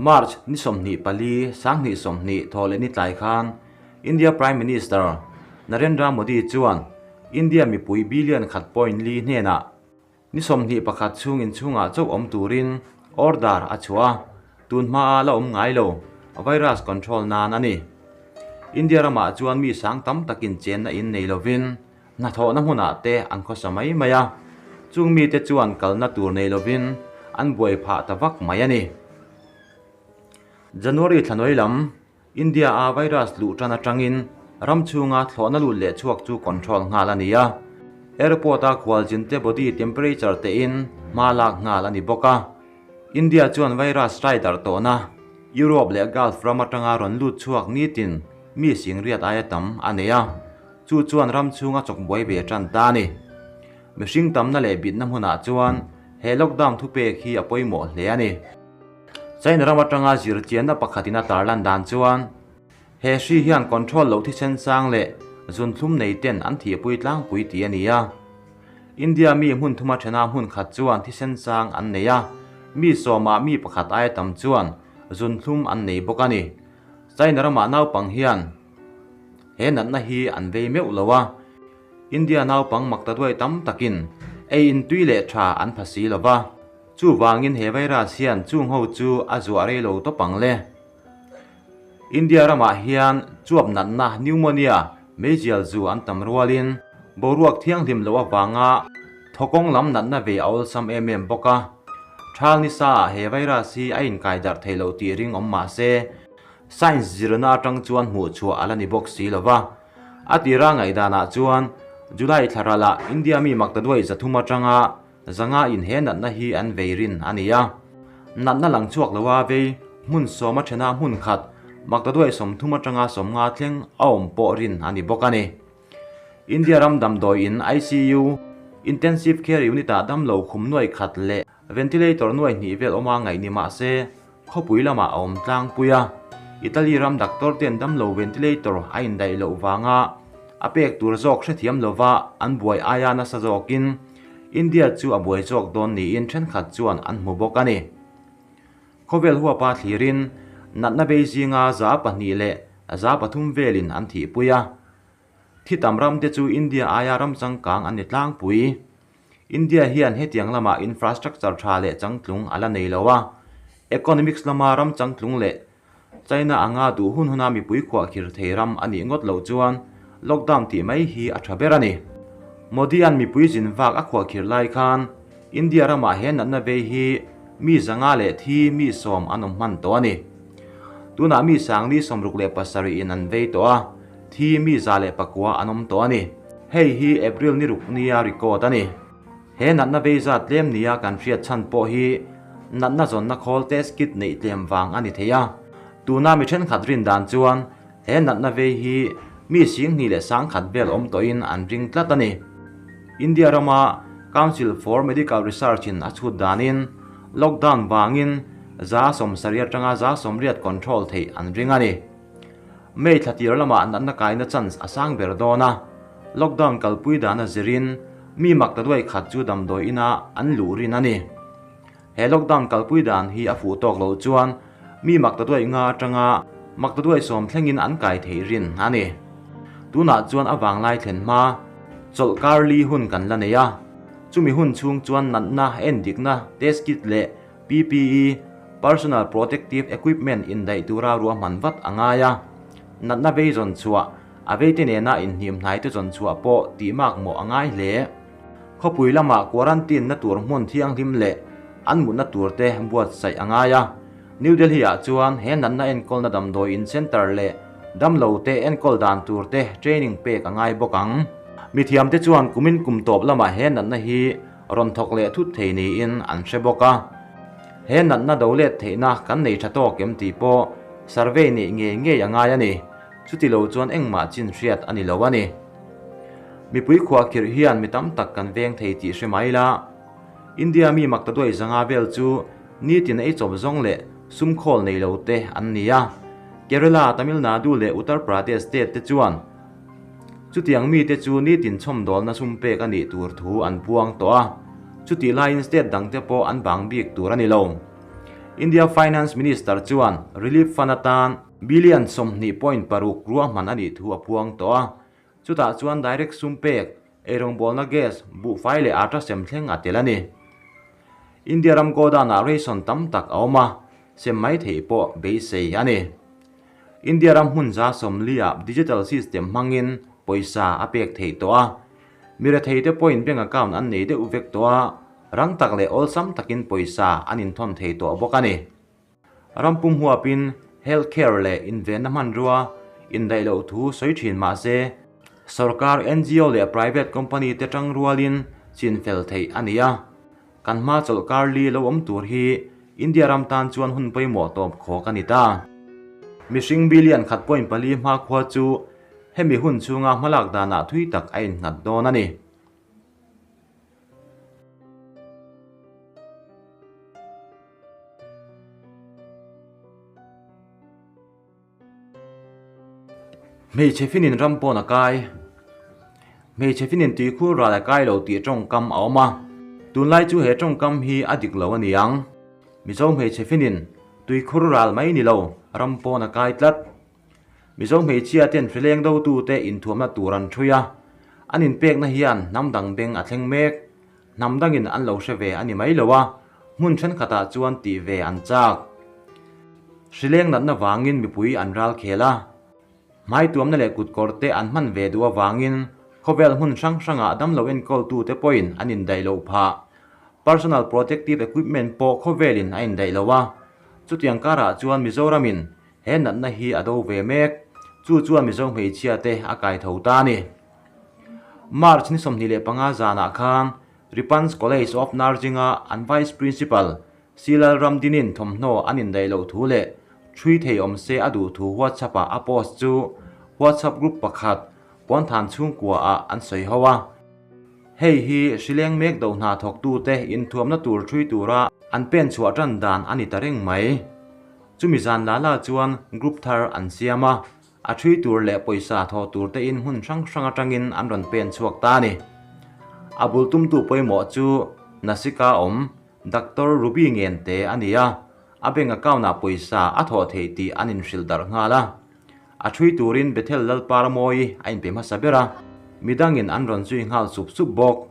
March ni 24 2020 thawhlehni tlai khan India Prime Minister Narendra Modi chuan India mipui billion khat point li hnenah ni 21 chhung inchhungah chauh awm turin order a chhuah a, tun hmaa la awm ngai lo virus control nan a ni. India ramah chuan mi sang tam takin chenna in nei lovin hnathawhna hmunah te an khawsa mai mai a, chung mite chuan kalna tur nei lovin an buai phah ta vak mai a ni. January thlanawi lam India a virus luh tan atangin ram chhunga thlawhna lut leh chhuak chu control nghal a ni a, airport a khualzin te body temperature te in hma lak nghal a ni bawk a. India chuan virus hrai darh tawhna Europe leh Gulf ram atanga rawn lut chhuak nitin mi singriat aia tam a nei a. Chu chuan ram chhunga chawkbuai ve tan ta a ni. Mihring tamna leh bitna hmunah chuan he lockdown thupek hi a pawimawh hle a ni. China ram atanga zirchianna pakhatin a tarlan dan chuan he hri hian control loh thisen sang leh zunthlum nei ten an thihpui tlangpui tih a ni a. India mi hmun thuma thena hmun khat chuan thisen sang an nei a, mi sawmah mi pakhat aia tam chuan zunthlum an nei bawk a ni. China ramah naupang hian He natna hi an vei meuh lo a, India naupang makta duai tam takin ei in tui leh tha an pha si lo va, chuvangin he virus hian chung ho chu a zuah rei lo tawp ang le. India ramah hian chuap natna pneumonia meizial zu an tam rualin boruak thianghlim loh avanga thawkawng lam natna ve a awlsam em em bawk a, thal nisa ah he virus hi a inkai darh theih loh tih ring awm mah se, Science zirna atang chuan hmuh chhuah a la ni bawk si lo va. A tira ngaihdanah chuan July thla ralah India mi maktaduai 300 atanga 500 in he natna hi an vei rin a ni a. Natna lang chhuak loa vei hmun sawma thena hmun khat maktaduai 30 atanga 50 thleng a awm pawh rin a ni bawk a ni. India ram damdawi in ICU, Intensive Care Unit ah damlo khum nuai khat leh ventilator nuai hnih vel awma ngaih ni mah se, Khawpui lamah a awm tlangpui a, Italy ram doctor ten damlo ventilator a indaih loh vanga a pek tur zawk hrethiam lova an buai aia nasa zawkin India chu a buai zawk dawn niin thenkhat chuan an hmu bawk a ni. Khawvel huapa thlirin natna bei zinga 2% leh 3% velin an thihpui a, thi tam ram te chu India aia ram changkang an ni tlangpui. India hian hetiang lamah infrastructure tha leh changtlung a la nei lo a, economics lama ram changtlung leh China anga duh hun huna mipui khuahkhir thei ram a nih ngawt loh chuan lockdown tih mai hi a tha ber a ni. Modi-a'n mipui zin vak a khuahkhir lai khan India ramah he natna vei hi mi 500 leh thi mi 10 an awm hman tawh a ni. Tunah mi 467 in an vei tawh a, thi mi 109 an awm tawh a ni. Hei hi April ni ruk nia record a ni. He natna vei zat tlem nia kan hriat chhan pawh hi natna zawnna khawl test kit neih tlem vang a ni thei a. Tuna mi thenkhat rin dan chuan he natna vei hi mi 21,000 vel awm tawhin an ring tlat a ni. India rama Council for Medical Research in a chhut danin lockdown vangin 70% atanga 80% control theih an ring a ni. May thla tir lamah natna kaina chance a sang ber dawn a, lockdown kalpui dana zirin mi makta duai khat chu damdawi ina an luh rin a ni. He lockdown kalpui dan hi a fuh tawk loh chuan mi makta duai nga atanga makta duai 10 thlengin an kai thei rin a ni. Tunah chuan a vanglai thlen hma chawlh kar li hun kan la nei a, chumi hun chhung chuan natna endikna test kit leh PPE, Personal Protective Equipment indaih tura ruahman vat a ngai a, natna vei zawn chhuah, a veite nena inhnim hnai te zawn chhuah pawh tih mak mawh a ngai hle. Khawpui lamah quarantine na tur hmun thianghlim leh an mutna tur te buatsaih a ngai a. New Delhi ah chuan he natna enkawlna damdawi in center leh damlo te enkawl dan tur te training pek a ngai bawk ang. Mithiam te chuan kumin kum tawp lamah he natna hi rawn thawk leh thut thei niin an hre bawk a. He natna do let theihna kan nei tha tawk em tih pawh survey neih ngei ngei a ngai a ni. Chuti lo chuan engmah chin hriat a ni lo a ni. Mipui khuahkhirh hian mi tam tak kan veng thei tih hre mai la. India mi makta duai 500 vel chu nitin ei chawp zawng leh sum khawl nei lo te an ni a. Kerala, Tamil Nadu leh Uttar Pradesh state te chuan chutiang mite chu nitin chhawmdawlna sum pek a nih tur thu an puang tawh a, chutih laiin state dang te pawh an bang bik tur a ni lo. India Finance Minister chuan Relief Fund atan billion 20.6 ruahman a nih thu a puang tawh a. Chutah chuan direct sum pek, eirawngbawlna gas, buhfai leh atta sem thleng a tel a ni. India ram godown-ah ration tam tak a awm a, sem mai theih pawh beisei a ni. India ram hmun 140-ah digital system hmangin pawisa a pek theih tawh a. Mi retheite pawhin bank account an nei deuh vek tawh a, rang tak leh awlsam takin pawisa an inthawn thei tawh bawk a ni. Ram pum huapin health care leh invenna hmanrua indaih loh thu sawi thin mah se, sorkar, NGO leh private company te tang rualin chin fel theih a ni a. Kan hma chawlhkar li lo awm tur hi India ram tan chuan hun pawimawh tawp khawk a ni ta. Mihring billion 1.4 hmakhua chu hemi hun chhunga hmalak danah thui tak a innghat dawn a ni. Hmeichhe finin ram pawn a kai. Hmeichhe finin tuikhur ral a kai lo tih tawngkam a awm a. Tunlai chu he tawngkam hi a dik lo a ni ang. Mizo hmeichhe finin tuikhur ral mai ni lo, ram pawn a kai tlat. Mizo hmeichhia ten hrileng dotute inthuamna tur an thui a. An inpekna hian hnam dang beng a thleng mek. Hnam dangin an lo hre ve a ni mai lo a, hmun thenkhatah chuan tih ve an chak. Hrileng natna vangin mipui an ral khel a, hmaituamna leh kutkawr te an hman ve duh avangin khawvel hmun hrang hrangah damlo enkawltute pawhin an indaih loh phah. Personal protective equipment pawh khawvelin a indaih lo a, chutiang karah chuan Mizoramin he natna hi a do ve mek, chu chuan Mizo hmeichhia te a kai tho ta a ni. March ni 25 zanah khan Ripans College of Nursing-a an Vice Principal Silal Ramdinin thawmhnaw an indaih loh thu leh thui thei awm se a duh thu WhatsApp-ah a post chu WhatsApp group pakhat Puanthan chhungkuaah an sawi ho a. Hei hi hrileng mek do hna thawktute inthuamna tur thui tura an pen chhuah tan dan a ni ta reng mai. Chumi zan la la chuan group thar an siam a. A thui tur leh pawisa thawh tur te in hmun hrang hrang atangin an rawn pen chhuak ta a ni. A bul tumtu pawimawh chu Nasika awm Doctor Ruby Ngente a ni a, a bank account ah pawisa a thawh theih tih an inhrilh darh nghal a. A thui turin Bethel Lalparamawi a inpe hmasa ber a, midangin an rawn zui nghal sup sup bawk.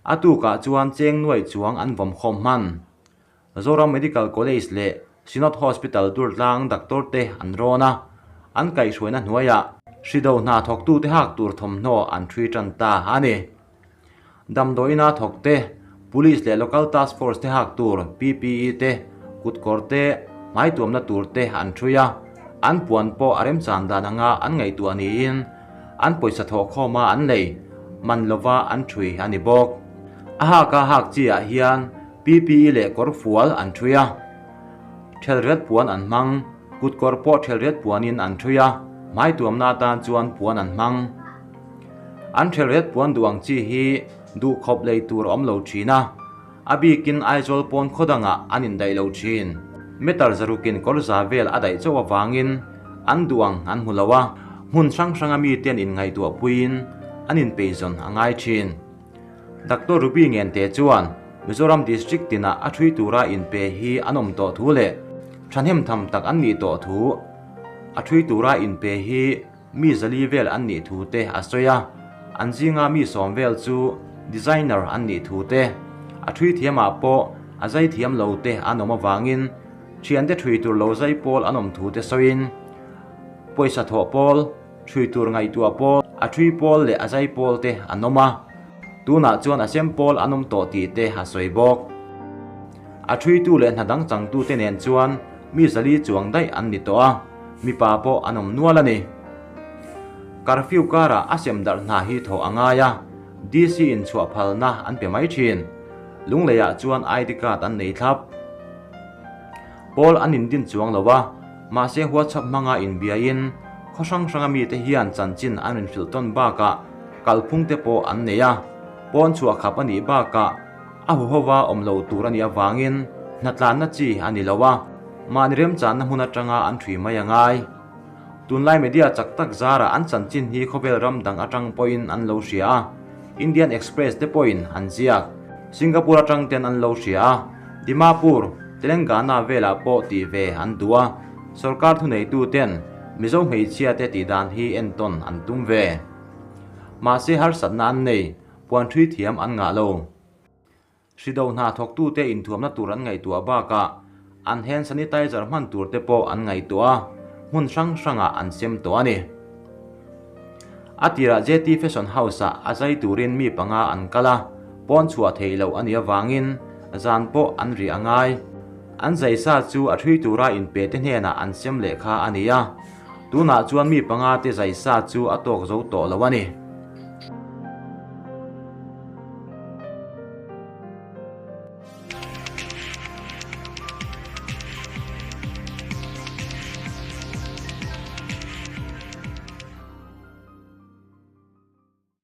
A tukah chuan cheng nuaih chuang an vawm khawm hman. Zoram Medical College leh Synod Hospital Durtlang doctor te an rawn a, an kaihhruaina hnuaiah hrido hna thawktute hak tur thawmhnaw an thui tan ta a ni. Damdawiina thawk te, Police leh Local Task Force te hak tur PPE te, kutkawr te, hmaituamna tur te an thui a, an puan pawh a remchan dan anga an ngaihtuah niin an pawisa thawhkhawma an lei man lova an thui a ni bawk. A haka hak chi ah hian PPE leh kawr fual an thui a, thelret puan an hmang, kut kawr pawh thelret puanin an thui a, hmaituamna atan chuan puan an hmang. An thelret puan duh ang chi hi duhkhawp lei tur a awm lo thin a, a bikin Aizawl pawn khaw dangah an indaih lo thin. Meter zarukin kawr za vel a daih chauh avangin an duh ang an hmu lo a, hmun hrang hranga mite an inngaihtuah puiin an inpeizawn a ngai thin. Doctor Ruby Ngente chuan Mizoram District tinah a thui tura inpe hi an awm tawh thu leh thahnem tham tak an nih tawh thu, a thui tura inpe hi mi zali vel an nih thu te a sawi a, an zinga mi 10 vel chu designer an nih thu te, a thui thiamah pawh a zai thiam lo te an awm avangin thiante thui tur lo zai pawl an awm thu te sawiin pawisa thawh pawl, Thui tur ngaihtuah pawl, a thui pawl leh a zai pawl te an awm a, tunah chuan a sem pawl an awm tawh tih te a sawi bawk. A thuitu leh hna dang changtu te nen chuan mi 400 chuang daih an ni tawh a, mipa pawh an awm nual a ni. Curfew karah a sem darh hna hi thawh a ngai a, DC in chhuah phalna an pe mai thin. Lungleiah chuan ID card an nei thlap. Pawl an indin chuang lo a, mahse WhatsApp hmanga inbiain khaw hrang hranga mite hian chanchin an rinhrilh tawn bakah kalphung te pawh an nei a, pawn chhuah khap a nih bakah a huhova awm lo tur a nih avangin hnatlanna chi a ni lo a, mahni remchanna hmun atanga an thui mai a ngai. Tunlai media chak tak zarah an chanchin hi khawvel ram dang atang pawhin an lo hria a, Indian Express te pawhin an ziak. Singapore atang ten an lo hria a, Dimapur. Telangana velah pawh tih ve an duh a, sorkar thuneituten Mizo hmeichhiate tih dan hi entawn an tum ve. Mahse harsatna an nei, puan ṭhui thiam an ngah lo. Hrido hna thawktute inthuamna tur an ngaihtuah bakah an hand sanitizer hman tur te pawh an ngaihtuah a, hmun hrang hrangah an sem tawh a ni. A tirah JT Fashion House-ah a zai turin mi panga an kal a, pawn chhuah theih loh a nih avangin zan pawh an rih a ngai. An zai sa chu a ṭhui tura inpe te hnenah an sem leh kha a ni a, tunah chuan mi panga te zai sa chu a tawk zo tawh lo a ni.